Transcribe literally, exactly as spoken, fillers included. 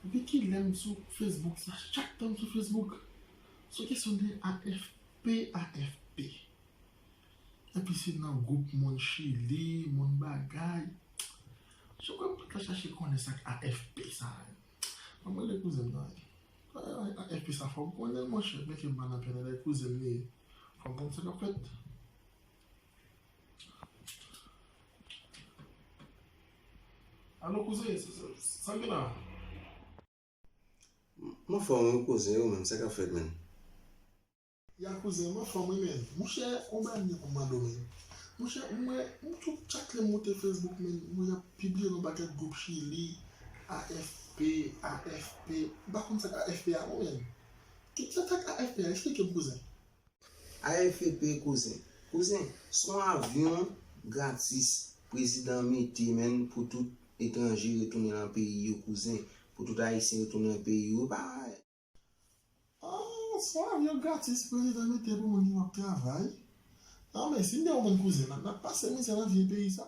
Depi kilè m sou Facebook sa, chak tan m sou Facebook, se kesyon de A F P, A F P. Epi se nan gwoup moun Chili, moun bagay. Se kwè m pa t ka chache konnen sa k A F P sa. Mwen mande kouzen m nan. A F P sa fò m konnen l, monchè, men ke m pa nan pye nan lè kouzen m li ye. Fò m konn sa k ap fèt. Alo kouzen, sa, sa, sa gen la? M anfòm wi kouzen, ou menm, sa k ap fèt menn? Ya kouzen, m anfòm wi menn. Monchè, yon bagay m gen pou m mande w menn. Monchè, mwen, m tou chak lè m moute Facebook menn, mwen ap pibliye nan pakèt gwoup Chili, A F P, A F P. M pa konn sa k A F P a non menn. Ki, ki sa k A F P a? Eksplike m kouzen. A F P kouzen. Kouzen, se yon avyon gratis prezidan mete menn pou tout etranje retounen nan peyi yo kouzen, pou tout ayisyen retounen nan peyi yo. Pa... Ah, se yon avyon gratis prezidan mete pou moun ki p ap travay. Non men si m te yon moun kouzen, n ap, n ap pase mizè nan vye peyi sa.